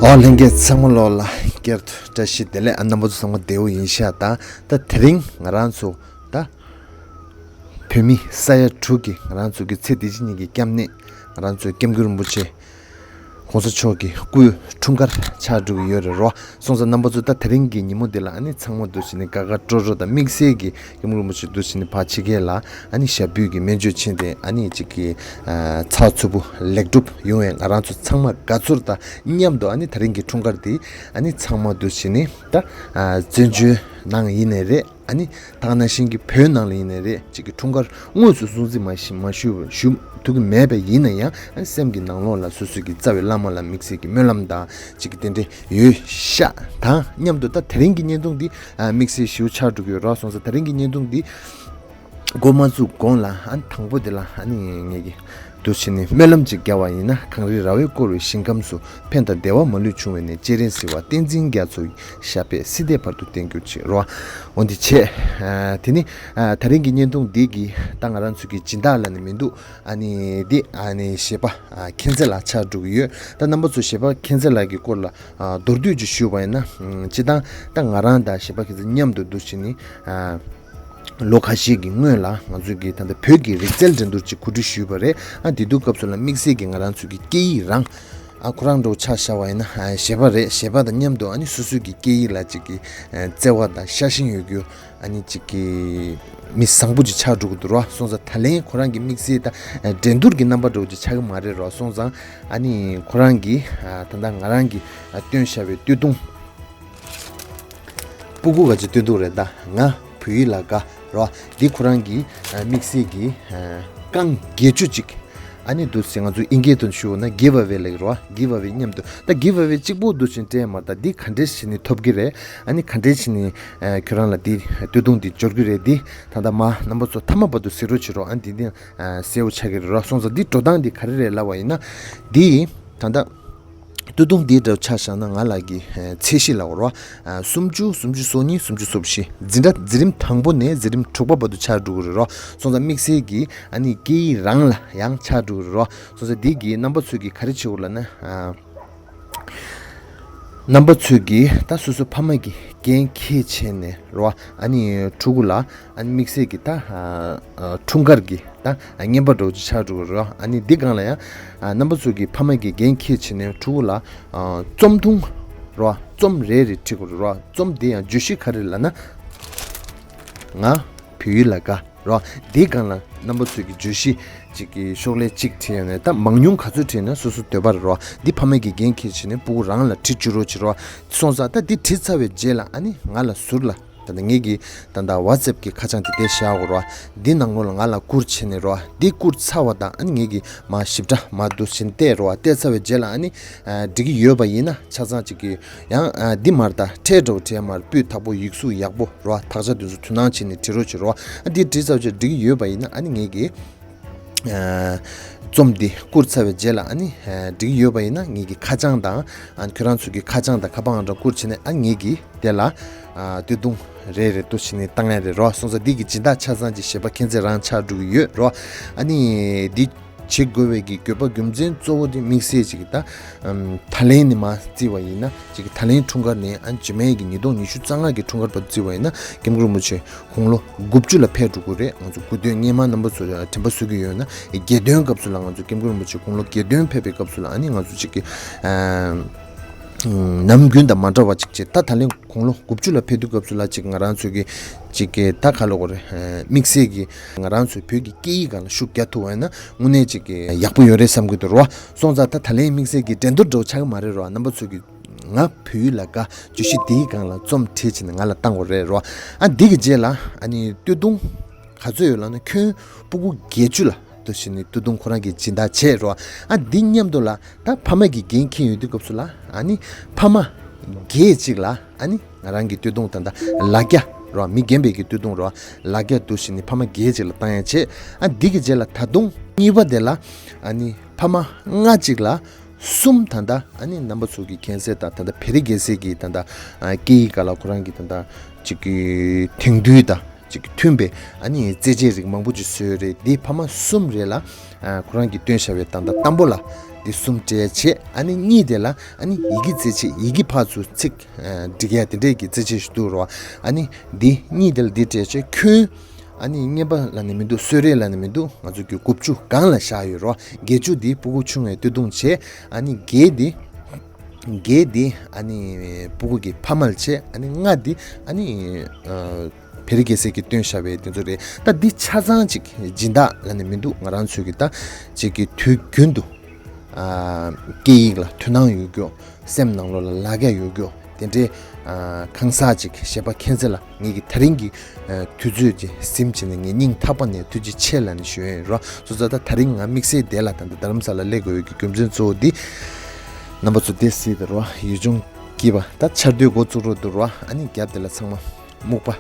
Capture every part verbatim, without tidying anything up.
ཨོ་ལྷན་རྒྱས་ཚང་མ་ལོག་ལ་བསྐྱར་དུ་བཀྲ་ཤིས་བདེ་ལེགས། ཨ་རྣམ་པ་ཚོ་ཚང་མ་བདེ་པོ་ཡིན་ཤག་ད་ད་དེ་རིང་ང་རང་ཚོ་ད་བོད་མི་ས་ཡ་དྲུག་གི་ང་རང་ཚོ་གི་ཚེ་འདི་ཕྱི་གཉིས་ཀྱི་སྐྱབས་གནས་ང་རང་ཚོའི་སྐྱབས་མགོན་རིན་པོ་ཆེ་གོང་ས་མཆོག་གི་སྐུའི་འཁྲུངས་སྐར་ཆགས་འགྲོ་གི་ཡོད་རེད་རོ། སོང་ཙང་རྣམ་པ་ཚོ་ད་དེ་རིང་གི་ཉིན་མོ་འདི་ལ་ཨ་ནི་ཚང་མ་འདུག་བྱས་ནས་དགའ་དགའ་སྤྲོ་སྤྲོ་དང་དམིགས་བསལ་གྱི་སྐྱབས་མགོན་རིན་པོ་ཆེ་འདུག་བྱས་ནས་ཕར་ཕྱི་རྒྱལ་ལ་ཨ་ནི་ཞབས་པུས་ཀྱི་སྨན་བཅོས་ཕྱིན་ཏེ་ཨ་ནི་གཅིག་གི་ཚགས་ཚུད་པོ་ལེགས་གྲུབ་ཡོང་བའི་ང་རང་ཚོ་ཚང་མ་དགའ་ཚོར་དང་མཉམ་དུ་ཨ་ནི་དེ་རིང་གི་འཁྲུངས་སྐར་འདི་ཨ་ནི་ཚང་མ་འདུག་བྱས་ནས་ད་བཙན་བྱོལ་ནང་ཡིན་ནའི་རེད། ཨ་ནི་ད་ག་ནང་བཞིན་གྱི་བོད་ནང་ལ་ཡིན་ནའི་རེད། གཅིག་གི་འཁྲུངས་སྐར་དངོས་སུ་སྲུང་བརྩི་མ་ཞུ་མ་ཞུ་ཞུ་ཐུབ་ཀྱི་མེད་པ་ཡིན་ན་ཡང་ཨ་ནི་སེམས་ཀྱི་ནང་ལོགས་ལ་སོ་སོའི་གི་རྩ་བའི་བླ་མ་ལ་དམིགས་བསལ་གྱི་སྨོན་ལམ་དང་གཅིག་གི་དེ་འདྲའི་ཡོད་ཤག་དང་མཉམ་དུ་ད་དེ་རིང་གི་བརྙན་ཐུང་འདི་ཨ་དམིགས་བསལ་ཞེ་པོ་ཆགས་འགྲོ་གི་ཡོད་རོགས་སོང་ཙང་ད་རིང་གི་བརྙན་ཐུང་འདི་འགོ་མ་བཙུགས་གོང་ལ་ཨ་ནི་དང་པོ་དེ་ལ་ཨ་ནི་ངེད་ཀྱི་འདུག་བྱས་ནས་སྨོན་ལམ་ཅིག་བརྒྱབ་པ་ཡིན་ན། གངས་རི་ར་བས་བསྐོར་བའི་ཞིང་ཁམས་སུ། ཕན་དང་བདེ་བ་མ་ལུས་འབྱུང་བའི་གནས། སྤྱན་རས་གཟིགས་དབང་བསྟན་འཛིན་རྒྱ་མཚོ་ཡི། ཞབས་པད་སྲིད་མཐའི་བར་དུ་བརྟན་གྱུར་ཅིག་རོ། འོ་འདི་བྱས། ཨ་དེ་ནི་ཨ་ད་རིང་གི་བརྙན་ཐུང་འདི་གི་ད་ང་རང་ཚོ་གི་སྦྱིན་བདག་ལབ་ནི་མི་འདུག་ཨ་ནི་འདི་ཨ་ནི་གཞས་པ་ཨ་མཁྱེན་བརྩེ་ལགས་ཆགས་འགྲོ་གི་ཡོད། ད་རྣམ་པ་ཚོ་གཞས་པ་མཁྱེན་བརྩེ་ལགས་ཀྱི་སྐོར་ལ་ཨ་མདོར་བསྡུས་ཅིག་ཞུས་པ་ཡིན་ན། ཨམ་སྤྱིར་བཏང་ད་ང་རང་དང་གཞས་པ་མཁྱེན་བརྩེ་མཉམ་དུ་འདུག་བྱས་ནི་ཨ་ལོ་ཁ་ཤས་ཀྱི་སྔོན་ལ་ང་ཚོས་ཀྱི་ད་ལྟ་བོད་ཀྱི་རིག་རྩལ་འགྲན་བསྡུར་ཅིག་གོ་སྒྲིག་ཞུས་པ་རེད། ཨ་དེ་དུས་སྐབས་སུ་ལ་དམིགས་བསལ་གྱི་ང་རང་ཚོ་གི་སྐད་ཡིག་རང་ཨ་ཁོ་རང་འདྲ་བོ་ཆ་བཞག་པ་ཡིན་ན་ཨ་གཞས་པ་རེད། གཞས་པ་དང་མཉམ་དུ་ཨ་ནི་སོ་སོའི་གི་སྐད་ཡིག་ལ་ཅིག་གི་ཨ་བརྩེ་བ་དང་ཤ་ཞེན་ཡོད་རྒྱུ་ཨ་ནི་ཅིག་གི་མི་བཟང་པོ་ཅིག་ཆགས་འགྲོ་གི་འདུག་རོ། སོང་ཙང་ད་ལན་ཁོ་རང་གི་དམིགས་བསལ་ད་འགྲན་བསྡུར་གྱི་རྣམ་པ་འདྲ་བོ་ཅིག་ཆགས་ཀྱི་མ་རེད་རོ། སོང་ཙང་ཨ་ནི་ཁོ་རང་གི་ཨ་ད་ལྟ་ང་རང་གི་ཨ་བཏོན་བཞག་པའི་སྟོད་ཐུང་། སྤུ་གུ་ག་ཅིག་སྟོན་ཐུབ་རེད། ད་ང་བོད་ཡིག་ལ་དགའ་རོ། འདི་ཁོ་རང་གི་ཨ་དམིགས་བསལ་གྱི་ཨ་རྐང་བརྒྱད་ཅུ་ཅིག་ཨ་ནི་འདུག་སེ་ང་ཚོ་ཨིན་སྐད་དུ་ཞུ་ན་give away ལབ་ཀྱི་རོ། give away མཉམ་དུ་ད་give away གཅིག་པོ་འདུག་སེ་སྤྲད་མ། ད་འདི་ག་འདྲས་བྱས་ནས་ཐོབ་ཀྱི་རེད། ཨ་ནི་ག་འདྲས་བྱས་ནས་ཨ་ཁྱོད་རང་ལ་འདི་སྟོད་ཐུང་འདི་འབྱོར་གྱི་རེད། འདི་ད་ལྟ་མ་རྣམ་པ་ཚོ་མཐའ་མ་བར་དུ་གཟིགས་རོགས་བྱེད་རོགས། ཨ་འདི་འདི་ཨ་གསལ་པོ་ཆགས་ཀྱི་རེད་རོ། སོང་ཙང་འདི་འགྲོ་སྟངས་འདི་ག་རེ་རེད་ལབ་པ་ཡིན་ན། འདི་ད་ལྟ་སྟོད་ཐུང་འདི་འདྲ་ཆ་བཞག་ན་ང་ལ་གི་ཨ་ཚད་གཞི་ལ་འོར་བ་ཨ་སུམ་ཅུ། སུམ་ཅུ་སོ་གཉིས། སུམ་ཅུ་སོ་བཞི། འཛིན་གྲྭ་འཛིན་རིམ་དང་པོ་ནས་འཛིན་རིམ་དྲུག་པ་བར་དུ་ཆགས་འགྲོ་གི་རེད་རོ། སོང་ཙང་དམིགས་བསལ་གྱི་ཨ་ནི་སྐད་ཡིག་རང་ལ་ཡང་ཆགས་འགྲོ་གི་རེད་རོ། སོང་ཙང་འདི་གི་རྣམ་པ་ཚོས་ཀྱི་ག་རེ་བྱེད་དགོས་ལབ་ན། ཨ་རྣམ་པ་ཚོས་ཀྱི་ད་སོ་སོ་ཕ་མ་གི་འགན་འཁྱེར་བྱས་ནས་རོ། ཨ་ནི་ཕྲུ་གུ་ལ་ཨ་ནི་དམིགས་བསལ་གྱི་ད་ཨ་ཨ་འཁྲུངས་སྐར་གྱི་ད་ཨ་རྔན་པ་འདྲ་བོ་ཅིག་ཆགས་འགྲོ་གི་རེད། ཨ་ནི་འདི་སྒང་ལ་ཡང་ཨ་རྣམ་པ་ཚོ་གི་ཕ་མ་གི་འགན་འཁྱེར་བྱས་ནས་ཕྲུ་གུ་ལ་ཨ་རྩོམ་ཐུང་རོ། རྩོམ་རེ་རེ་བྲིས་དགོས་རེད་རོ། རྩོམ་དེ་ཡང་བརྗོད་གཞི་ག་རེ་ལབ་ན། ང་བོད་ཡིག་ལ་དགའ་རོ། འདི་སྒང་ལ་རྣམ་པ་ཚོ་གི་བརྗོད་གཞི་གཅིག་གི་ཤོག་ལྷེ་གཅིག་བྲིས་ཡོང་ནས། ད་མང་ཉུང་ག་ཚོད་བྲིས་ན་སོ་སོ་འདོད་པ་རེད་རོ། འདི་ཕ་མ་གི་འགན་འཁྱེར་བྱས་ནས་སྤུ་གུ་རང་ལ་བྲིས་བཅུག་རོགས་བྱེད་རོ། སོང་ཙང་ད་འདི་བྲིས་ཚར་བའི་རྗེས་ལ་ཨ་ནི་ང་ལ་ཟུར་ལ་ད་ལྟ་ངེད་ཀྱི་ད་ལྟ་ཝ་ཙེབ་ཀྱི་ཁ་བྱང་དེ་དེ་བཞག་དགོས་རོ། འདི་ནང་ལོགས་ལ་ང་ལ་བསྐུར་བྱས་ནས་རོ། འདི་བསྐུར་ཚར་བ་དང་ཨ་ནི་ངེད་ཀྱི་མ་ཞིབ་ཕྲ་མ་འདུག་བྱས་ནས་བལྟས་རོ། བལྟས་ཚར་བའི་རྗེས་ལ་ཨ་ནི་ཨ་འགྲིག་གི་ཡོད་པ་ཡིན་ན་ཆ་ཚང་གཅིག་གི་ཡང་ཨ་འདི་མར་ད་ཁྲལ་འདྲ་བོ་བྲིས་མར་སྤུས་དག་པོ་ཡིག་གཟུགས་ཡག་པོ་རོ། དག་ཆ་དེ་ཚོ་ཐུགས་སྣང་བྱས་ནས་བྲིས་རོགས་བྱེད་རོ། ཨ་འདི་བྲིས་ཚར་བའི་རྗེས་འགྲིག་གི་ཡོད་པ་ཡིན་ན་ཨ་ནི་ངེད་ཀྱི་ཨ་རྩོམ་འདི་བསྐུར་ཚར་བའི་རྗེས་ལ་ཨ་ནི་ཨ་འགྲིག་གི་ཡོད་པ་ཡིན་ན་ངེད་ཀྱི་ཁ་བྱང་དང་ཨ་ཁྱོད་རང་ཚོ་གི་ཁ་བྱང་དང་ཁ་པར་ཨང་གྲངས་བསྐུར་བྱས་ནས་ཨ་ངེད་ཀྱིས་དེ་ལ་ཨ་སྟོད་ཐུང་རེ་རེ་འདུག་བྱས་ནས་བཏང་ཡ་རེད་རོ། སོང་ཙང་འདི་གི་སྦྱིན་བདག་ཆ་ཚང་གི་གཞས་པ་མཁྱེན་བརྩེ་རང་ཆགས་འགྲོ་གི་ཡོད་རོ། ཨ་ནི་འདི་བྱེད་དགོས་པའི་གི་དགོས་པ་རྒྱུ་མཚན་གཙོ་བོ་དེ་དམིགས་བསལ་ཅིག་གི་ད་ཨམ་ད་ལན་ནས་མར་བརྩིས་པ་ཡིན་ན་ཅིག་གི་ད་ལན་འཁྲུངས་སྐར་ནས་ཨ་རྗེས་མའི་གི་ཉིས་སྟོང་ཉི་ཤུ་རྩ་ལྔ་གི་འཁྲུངས་སྐར་བར་བརྩིས་པ་ཡིན་ན་སྐྱབས་མགོན་རིན་པོ་ཆེ་དགུང་ལོ་དགུ་བཅུ་ལ་ཕེབས་འགྲོ་གི་རེད། ང་ཚོ་དགུ་སྟོན་སྔོན་མ་རྣམ་པ་ཚོ་དྲན་པ་གསོ་གི་ཡོད་ན་བརྒྱད་སྟོན་སྐབས་སུ་ལ་ང་ཚོ་སྐྱབས་མགོན་རིན་པོ་ཆེ་དགུང་ལོ་བརྒྱད་སྟོན་ཕེབས་པའི་སྐབས་སུ་ལ་ཨ་ནི་ང་ཚོ་ཅིག་གི་ཨ་ནམ་རྒྱུན་དང་མ་འདྲ་བ་ཅིག་བྱས། ད་ད་ལན་དགུང་ལོ་དགུ་བཅུ་ལ་ཕེབས་དུས་སྐབས་སུ་ལ་ཅིག་ང་རང་ཚོ་གི་ཅིག་གི་ད་ག་ལབ་དགོས་རེད། དམིགས་བསལ་གྱི་ང་རང་ཚོའི་བོད་ཀྱི་སྐད་ཡིག་སྒང་ལ་ཤུགས་རྒྱག་ཐུབ་པ་ཡིན་ན་དངོས་གནས་ཅིག་གི་ཡག་པོ་ཡོད་རེད་བསམ་གྱི་འདུག་རོ། སོང་ཙང་ད་ད་ལན་དམིགས་བསལ་གྱི་འགྲན་བསྡུར་འདྲ་བོ་ཆགས་ཀྱི་མ་རེད་རོ། རྣམ་པ་ཚོ་གི་ང་བོད་ཡིག་ལ་དགའ་བརྗོད་གཞི་དེའི་སྒང་ལ་རྩོམ་བྲིས་བྱས་ནས་ང་ལ་བཏང་དགོས་རེད་རོ། ཨ་འདི་གི་རྗེས་ལ་ཨ་ནི་སྟོད་ཐུང་ག་ཚོད་ཡོད་ལབ་ན་ཁྱོན་སྤུ་གུ་བརྒྱད་ཅུ་ལ་འདུག་བྱས་ནས་སྟོད་ཐུང་ཁོ་རང་གིས་སྦྱིན་བདག་བྱས་རོ། ཨ་འདི་མཉམ་དུ་ལ་ད་ཕ་མ་གི་འགན་འཁྱེར་ཡོང་དུས་སྐབས་སུ་ལ་ཨ་ནི་ཕ་མ་བརྒྱད་ཅིག་ལ་ཨ་ནི་ང་རང་གི་སྟོད་ཐུང་ད་ལྟ་ལག་བརྒྱ་རོ། མི་རྒན་པའི་གི་སྟོད་ཐུང་རོ། ལག་བརྒྱ་འདུག་བྱས་ནས་ཕ་མ་བརྒྱད་ཅིག་ལ་བཏང་ཡ་བྱས། ཨ་འདི་གི་རྗེས་ལ་ད་དུང་གཉིས་པ་དེ་ལ་ཨ་ནི་ཕ་མ་ལྔ་ཅིག་ལ་གསུམ་ད་ལྟ་ཨ་ནི་རྣམ་པ་ཚོ་གི་མཁྱེན་གསལ་དང་ད་ལྟ་བེ་རི་རྒྱལ་སྲས་ཀྱི་ད་ལྟ་ཨ་སྐད་ཡིག་སྒང་ལ་ཁོ་རང་གི་ད་ལྟ་ཅིག་གི་དེང་དུས་དང་ ཅིག་མཐུན་པའི་ཨ་ནི་རྩེད་ཆས་རིགས་མང་པོ་ཅིག་བཟོས་ཡོད་རེད། འདི་ཕ་མ་གསུམ་རེད་ལ། ཨ་ཁོ་རང་གིས་སྟོན་བཞག་པའི་ད་ལྟ་དང་པོ་ལ་འདི་གསུམ་སྤྲད་བྱས། ཨ་ནི་གཉིས་དེ་ལ་ཨ་ནི་ཡི་གེ་རྩེད་ཆས། ཡི་གེ་ཕར་ཚུར་ཚིག་ཨ་འབྲི་ཡ་དེ་འདྲས་ཀྱི་རྩེད་ཆས་ཤིག་འདུག་རོ། ཨ་ནི་འདི་གཉིས་དེ་ལ་འདི་སྤྲད་བྱས། ཁྱོན་ཨ་ནི་རྔན་པ་ལབ་ནི་མི་འདུག་གསོལ་རས་ལབ་ནི་མི་འདུག་ང་ཚོ་གི་དགུ་བཅུ་སྒང་ལ་བཞག་ཡོད་རོ། བརྒྱད་ཅུ་འདི་སྤུ་གུ་ཆུང་བའི་སྟོད་ཐུང་བྱས། ཨ་ནི་བརྒྱད་འདི་བརྒྱད་འདི་ཨ་ནི་སྤུ་གུ་གི་ཕ་མ་ལ་བྱས། ཨ་ནི་ལྔ་འདི་ཨ་ནི་ཨ་བེ་རི་རྒྱལ་སྲས་ཀྱིས་སྟོན་བཞག་པའི་དེ་ཚོ་རེད། ད་འདི་ཆ་ཚང་ཅིག་སྦྱིན་བདག་ལབ་ནི་མི་འདུག་ང་རང་ཚོས་ཀྱི་ད་ཅིག་གི་དུས་རྒྱུན་དུ་ཨ་སྐད་ཡིག་ལ་དོ་སྣང་ཡོད་རྒྱུ། སེམས་ནང་ལོགས་ལ་ལ་རྒྱ་ཡོད་རྒྱུ། དེ་འདྲའི་ཨ་གང་ཟག་ཅིག་གཞས་པ་མཁྱེན་བརྩེ་ལགས། ངེད་ཀྱི་ད་རིང་གི་ཨ་དུས་ཚོད་ཅིག་ཟིན་བྱས་ནས་ངས་སྙིང་ཐག་པ་ནས་ཐུགས་རྗེ་ཆེ་ལབ་ནས་ཞུ་ཡ་ཡིན་རོ། སོང་ཙང་ད་ད་རིང་ང་དམིགས་བསལ་དེ་ལ་ད་ལྟ་རྡ་རམ་ས་ལ་སླེབས་དགོས་ཡོད་ཀྱི་རྒྱུ་མཚན་གཙོ་བོ་འདི། རྣམ་པ་ཚོ་དེ་སྲིད་དུ་རོ། ཡུལ་ལྗོངས་སྐྱིད་པ། ད་ཆར་དུས་འགོ་བཙུགས་རོགས་འདུག་རོ། ཨ་ནི་རྒྱབ་དེ་ལ་ཚང་མ་སྨུག་པ་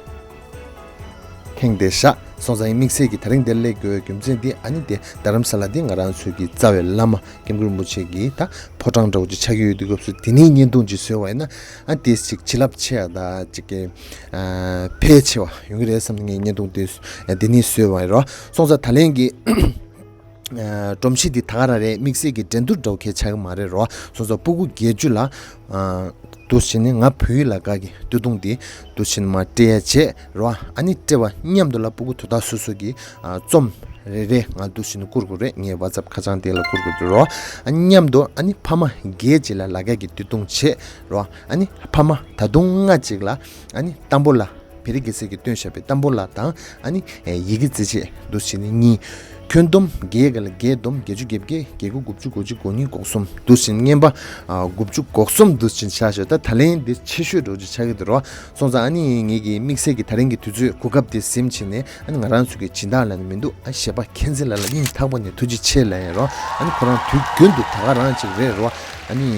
ཁེངས་བསྡད་ཤག་སོང་ཙང་ངས་དམིགས་བསལ་གྱི་ད་རིང་འདིར་སླེབས་དགོས་པའི་རྒྱུ་མཚན་འདི། ཨ་ནི་དེ་རྡ་རམ་ས་ལ་འདི་ང་རང་ཚོའི་གི་རྩ་བའི་བླ་མ་ཀེམ་ཀུ་རིན་པོ་ཆེ་གི་ད་ཕོ་བྲང་འདྲ་བོ་ཅིག་ཆགས་ཀྱི་ཡོད་དུས་སྐབས་སུ། དེ་ནས་བརྙན་ཐུང་ཅིག་བཟོས་པ་ཡིན་ན། ཨ་དེ་ཅིག་བྱིན་རླབས་ཆེ་བ་དང་ཅིག་གི་ཨ་ཕལ་ཆེ་བ་ཡོང་གི་རེད་བསམ་ནས་ངས་བརྙན་ཐུང་དེ་དེ་ནས་བཟོས་པ་ཡིན་རོ། སོང་ཙང་ད་ལན་གྱི་ཨ་སྒྲོམ་གཞི་འདི་ད་ག་རང་རེད། དམིགས་བསལ་གྱི་འགྲན་བསྡུར་འདྲ་བོ་གས་ཆགས་ཀྱི་མ་རེད་རོ། སོང་ཙང་སྤུ་གུ་བརྒྱད་ཅུ་ལ་ཨ་འདུག་བྱས་ནས་ང་བོད་ཡིག་ལ་དགའ་གི་སྟོད་ཐུང་འདི་འདུག་བྱས་ནས་མར་སྤྲད་ཡ་བྱས་རོ། ཨ་ནི་སྤྲད་པ་མཉམ་དུ་ལ་སྤུ་གུ་དོ་བདག་སོ་སོ་གི་ཨ་རྩོམ་རེ་རེ་ང་འདུག་བྱས་ནས་བསྐུར་དགོས་རེད། ངའི་ཝ་ཙབ་ཁ་བྱང་དེ་ལ་བསྐུར་དགོས་རེད་རོ། ཨ་མཉམ་དུ་ཨ་ནི་ཕ་མ་བརྒྱད་ཅིག་ལ་ལ་རྒྱ་གི་སྟོད་ཐུང་བྱས་རོ། ཨ་ནི་ཕ་མ་ད་དུང་ལྔ་ཅིག་ལ་ཨ་ནི་དང་པོ་ལ་བེ་རི་རྒྱལ་སྲས་ཀྱིས་སྟོན་བཞག་པའི་ཏམ་བོ་ལ་དང་། ཨ་ནི་ཡི་གེ་རྩེད་ཆས་འདུག་བྱས་ནས་གཉིས། ཁྱོན་བསྡོམས་བརྒྱད་ག་ལ་བརྒྱད་བསྡོམས་བརྒྱད་ཅུ་གྱ་བརྒྱད། བརྒྱད་དགུ་དགུ་བཅུ་གོ་གཅིག་གོ་གཉིས་གོ་གསུམ་འདུག་བྱས་ནས་རྔན་པ་ཨ་དགུ་བཅུ་གོ་གསུམ་འདུག་བྱས་ནས་ཆགས་ཤག་ད་ད་ལན་འདི་ཆེ་ཤོས་འདྲ་བོ་ཅིག་ཆགས་ཀྱི་འདུག་རོ། སོང་ཙང་ཨ་ནི་ངེད་ཀྱི་དམིགས་བསལ་གྱི་ད་རིང་གི་དུས་ཚོད་གོ་སྐབས་དེ་ཟིན་བྱས་ནས། ཨ་ནི་ང་རང་ཚོ་གི་སྦྱིན་བདག་ལབ་ནི་མི་འདུག་ཨ་གཞས་པ་མཁྱེན་བརྩེ་ལགས་ལ་སྙིང་ཐག་པ་ནས་ཐུགས་རྗེ་ཆེ་ལབ་ཡ་རོ། ཨ་ནི་ཁོ་རང་དུས་རྒྱུན་དུ་ད་ག་རང་ཅིག་རེད་རོ། ཨ་ནི།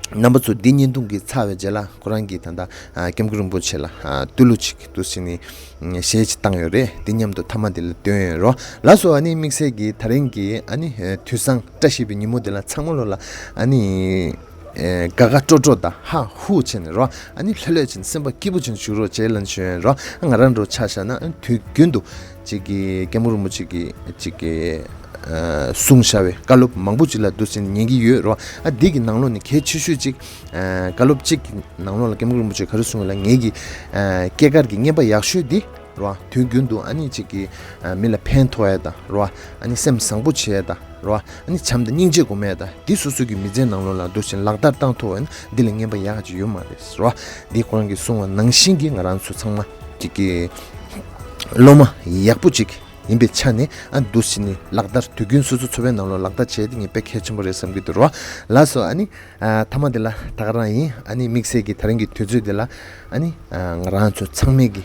རྣམ་པ་ཚོ་འདི་བརྙན་ཐུང་གི་ཚར་བའི་རྗེས་ལ་ཁོ་རང་གིས་ད་ལྟ་ཨ་ཀེམ་ཀུ་རིན་པོ་ཆེ་ལ་ཨ་བསྟོད་གླུ་ཅིག་འདུག་སེ་ནི་གཞས་ཅིག་བཏང་ཡོད་རེད། འདི་མཉམ་དུ་མཐའ་མ་འདི་ལ་འདོན་ཡོད་རོ། ལགས་སོ། ཨ་ནི་དམིགས་བསལ་གྱི་ད་རིང་གི་ཨ་ནི་དུས་བཟང་བཀྲ་ཤིས་པའི་ཉིན་མོ་འདི་ལ་ཚང་མ་ལོ་ལ་ཨ་ནི་དགའ་དགའ་སྤྲོ་སྤྲོ་དང་ཧ་ཧུ་བྱས་ནས་རོ། ཨ་ནི་ལྷོད་ལྷོད་བྱས་ནས་སེམས་པ་སྐྱིད་པོ་བྱས་ནས་བཞུགས་རོགས་བྱས་ལབ་ཞུ་ཡོད་རོ། ང་རང་འདྲ་བོ་ཆ་བཞག་ན་ཨ་ནི་དུས་རྒྱུན་དུ། ཅིག་གི་ཀེམ་ཀུ་རིན་པོ་ཆེ་གིས་ཅིག་གི་ཨ་གསུངས་བཞག་པའི་བཀའ་སློབ་མང་པོ་ཅིག་ལ་འདུག་སེ་ཉན་གྱི་ཡོད་རོ། ཨ་འདི་གི་ནང་ལོགས་ནས་གལ་ཆེ་ཤོས་ཅིག་ཨ་བཀའ་སློབ་ཅིག་གི་ནང་ལོགས་ལ་ཀེམ་ཀུ་རིན་པོ་ཆེ་ག་རེ་གསུངས་ཡོད་ལ། ངེད་ཀྱི་ཨ་སྐྱེས་སྐར་གྱི་རྔན་པ་ཡག་ཤོས་འདི་རོ། དུས་རྒྱུན་དུ་ཨ་ནི་ཅིག་གི་ཨ་མི་ལ་ཕན་ཐོགས་ཡ་དང་རོ། ཨ་ནི་སེམས་བཟང་པོ་བྱེད་ཡ་དང་རོ། ཨ་ནི་བྱམས་དང་སྙིང་རྗེ་སྒོམ་ཡ་དང་འདི་སོ་སོ་གི་མི་ཚེའི་ནང་ལོགས་ལ་འདུག་སེ་ལག་བསྟར་བཏང་ཐུབ་པ་ཡིན་ན་འདི་ལས་རྔན་པ་ཡག་ག་ཅིག་ཡོད་མ་རེད་རོ། འདི་ཁོ་རང་གིས་གསུངས་པ་ནང་བཞིན་གྱི་ང་རང་ཚོ་ཚང་མ་ཅིག་གི་སློབ་མ་ཡག་པོ་ཅིག་ཡིན་པའི་ཆ་ནས། ཨ་འདུག་སེ་ནི་ལག་བསྟར་དུས་རྒྱུན་སོ་སོ་འཚོ་བའི་ནང་ལོགས་ལག་བསྟར་བྱས་ཏེ་ངས་དཔེ་གལ་ཆེན་པོ་རེད་བསམ་གྱི་འདུག་རོ། ལགས་སོ། ཨ་ནི་ཨ་མཐའ་མ་འདི་ལ་ད་ག་རང་ཡིན། ཨ་ནི་དམིགས་བསལ་གྱི་ད་རིང་གི་དུས་ཚོད་འདི་ལ་ཨ་ནི་ཨ་ང་རང་ཚོ་ཚང་མས་ཀྱི་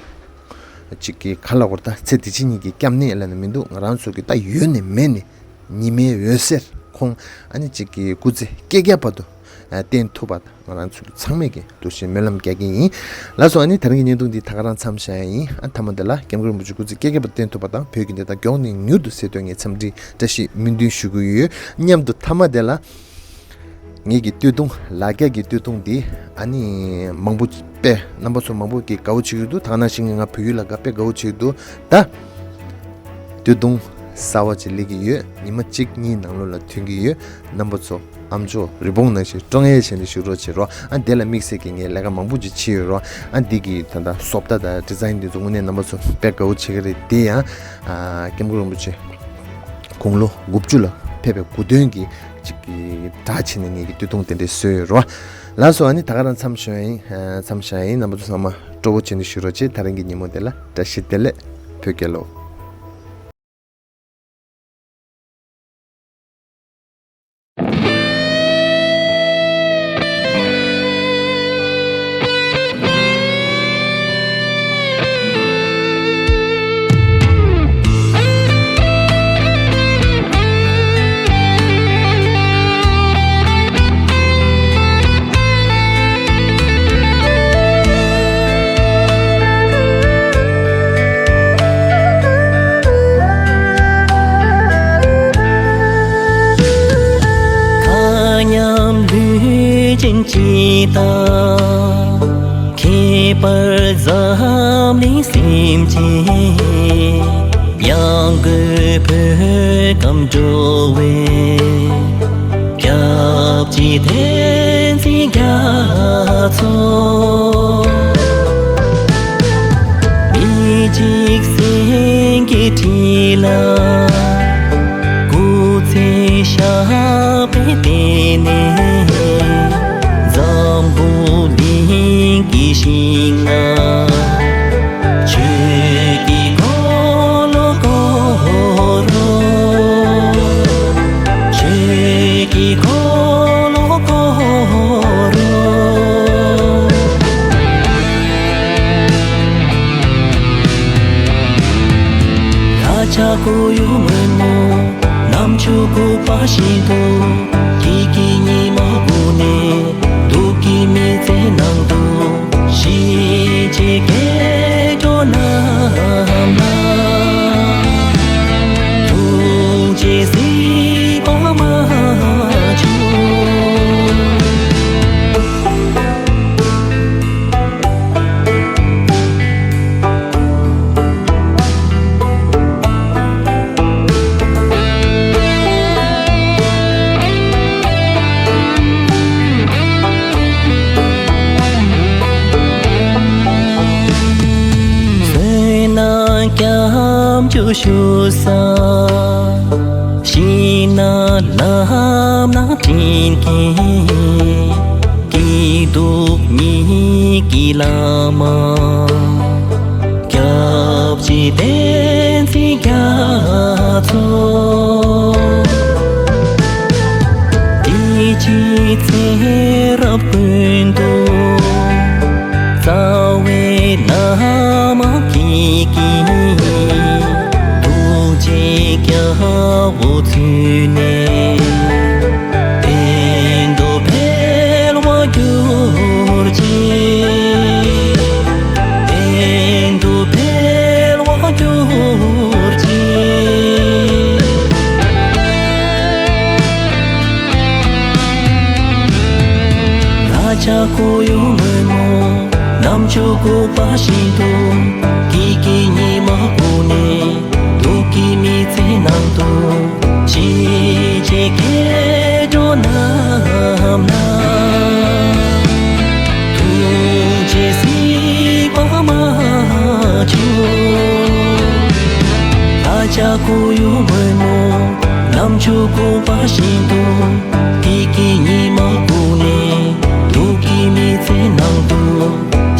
ཅིག་གི་ག་ལ་གོ་ད་ཚེ་འདི་ཕྱི་གཉིས་ཀྱི་སྐྱབས་གནས་ལབ་ནི་མི་འདུག་ང་རང་ཚོ་གི་ད་ཡོད་ནས་མེད་ནས་ཉི་མའི་འོད་ཟེར་ཁོང་ཨ་ནི་ཅིག་གི་སྐུ་ཚེ་བསྐལ་བརྒྱ་བར་དུ་ཨ་བརྟན་ཐུབ་པ་དང་། ང་རང་ཚོ་ཚང་མས་ཀྱི་འདུག་སེ་སྨོན་ལམ་རྒྱག་གི་ཡིན། ལགས་སོ། ཨ་ནི་ད་རིང་གི་བརྙན་ཐུང་འདི་ད་ག་རང་མཚམས་བཞག་ཡ་ཡིན། ཨ་མཐའ་མ་འདི་ལ་ཀེམ་ཀུ་རིན་པོ་ཆེ་སྐུ་ཚེ་བསྐལ་བརྒྱ་བར་བརྟན་ཐུབ་པ་དང་བོད་ཀྱི་བདེན་མཐའ་མགྱོགས་ནས་མྱུར་དུ་གསལ་ཐུབ་ངས་འཚམས་འདྲི་བཀྲ་ཤིས་སྨོན་འདུན་ཞུ་གི་ཡོད། མཉམ་དུ་མཐའ་མ་དེ་ལ་ངེད་ཀྱི་སྟོད་ཐུང་ལ་རྒྱ་གི་སྟོད་ཐུང་འདི་ཨ་ནི་མང་པོ་དཔེ་རྣམ་པ་ཚོ་མང་པོ་གིས་དགའ་བོ་བྱེད་ཀྱི་འདུག་ད་ག་ནང་བཞིན་གྱི་ང་བོད་ཡུལ་ལ་དགའ་དཔེ་དགའ་བོ་བྱེད་ཀྱི་འདུག་ད་སྟོད་ཐུང་གསར་བ་ཅིག་སླེབས་ཀྱི་ཡོད། ཉི་མ་གཅིག་གཉིས་ནང་ལོགས་ལ་ཐོན་གྱི་ཡོད། རྣམ་པ་ཚོ་ཨ་མཆོག་རི་བོང་ནང་བཞིན་ཀྲོང་ངེར་བྱས་ནས་བཞུགས་རོགས་བྱེད་རོགས། ཨ་དེ་ལ་དམིགས་བསལ་གྱི་ངས་ལས་ཀ་མང་པོ་ཅིག་བྱས་ཡོད་རོགས། ཨ་འདི་གི་ད་ལྟ་བཟོ་ལྟ་དང་ཌི་ཛའིན་འདི་ཚོ་དངོས་གནས་རྣམ་པ་ཚོ་དཔེ་དགའ་བོ་བྱེད་ཀྱི་རེད། དེ་ཡང་ཨ་ཀེམ་ཀུ་རིན་པོ་ཆེ་དགུང་ལོ་དགུ་བཅུ་ལ་ཕེབས་པའི་སྐུ་མདུན་གྱི་ཅིག་གི་གྲ་བྱས་ནས་ངེད་ཀྱི་སྟོད་ཐུང་དེ་འདྲས་བཟོས་ཡོད་རོགས། ལགས་སོ། ཨ་ནི་ད་ག་རང་མཚམས་བཞག་ཡ་ཡིན། ཨ་མཚམས་བཞག་ཡ་ཡིན། རྣམ་པ་ཚོ་ཚང་མ་སྤྲོ་པོ་བྱས་ནས་བཞུགས་རོགས་བྱེད། ད་རིང་གི་ཉིན་མོ་དེ་ལ་བཀྲ་ཤིས་བདེ་ལེགས། བོད་རྒྱལ་ལོ། མཉམ་ལུས་ཅན་གཅིག་དང་ཁྱད་པར་འཛམ་གླིང་ སེམས་ཅན་ཡང་སྒོས་བོད་ཁམས་འགྲོ་བའི། སྐྱབས་རྗེ་བསྟན་འཛིན་རྒྱ་མཚོ། མི་འཇིགས་སེང་གེའི་ཁྲི་ལ་སྐུ་ཚེ་ཞབས་པད་བརྟན་ནས། འཛམ་བུ་གླིང་གི་ཞིང་ན་ཆོས་ཀྱི་འཁོར་ལོ་བསྐོར་རོགས། ཆོས་ཀྱི་འཁོར་ལོ་བསྐོར་རོགས། ལྷ་བྱ་སྐུ་ཡི་ངོ་མ་ནམ་མཆོད་བཀུག་པ་བཞིན་དུ། སྐྱིད་ཀྱི་ཉི་མ་བསྒུགས་ནས་སྡུག་གི་མི་ཚེ་ནང་དུ། ཞི་བྱེད་སྐྱེ་འགྲོ་རྣམས་ལ། ཐུགས་རྗེས་གཟིགས་པ་མ་བྱུང་། བསོད་ནམས་སྐྱབས་འཇུག་ཞུ་ས། ཤིང་ནགས་ལམ་ན་བསྒྲེང་མཁན། སྐྱིད་སྡུག་གཉིས་ཀྱི་བླ་མ། སྐྱབས་རྗེ་བསྟན་འཛིན་རྒྱ་མཚོ། དེ་ཕྱིའི་ཚེ་རབས་ཀུན་ཏུ། རྩ་བའི་བླ་མ་ཁྱེད་ཀྱི། ཐུགས་རྗེ་རྒྱལ་པོ་མཚོན་ནས། གཏན་དུ་འཕེལ་བར་གྱུར་ཅིག་གཏན་དུ་འཕེལ་བར་གྱུར་ཅིག་ལྷ་བྱ་སྐུ་ཡི་ངོ་མ་ནམ་མཆོད་བཀུག་པ་བཞིན་དུ། སྐྱིད་ཀྱི་ཉི་མ་བསྒུགས་ནས་སྡུག་གི་མི་ཚེ་ནང་དུ། ཞི་བྱེད་སྐྱེ་འགྲོ་རྣམས་ལ། ཐུགས་རྗེས་གཟིགས་པ་མ་བྱུང་། ལྷ་བྱ་སྐུ་ཡི་ངོ་མ་ནམ་མཆོད་བཀུག་པ་བཞིན་དུ། སྐྱིད་ཀྱི་ཉི་མ་བསྒུགས་ནས་སྡུག་གི་མི་ཚེ་ནང་དུ།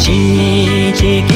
ཞི་བྱེད་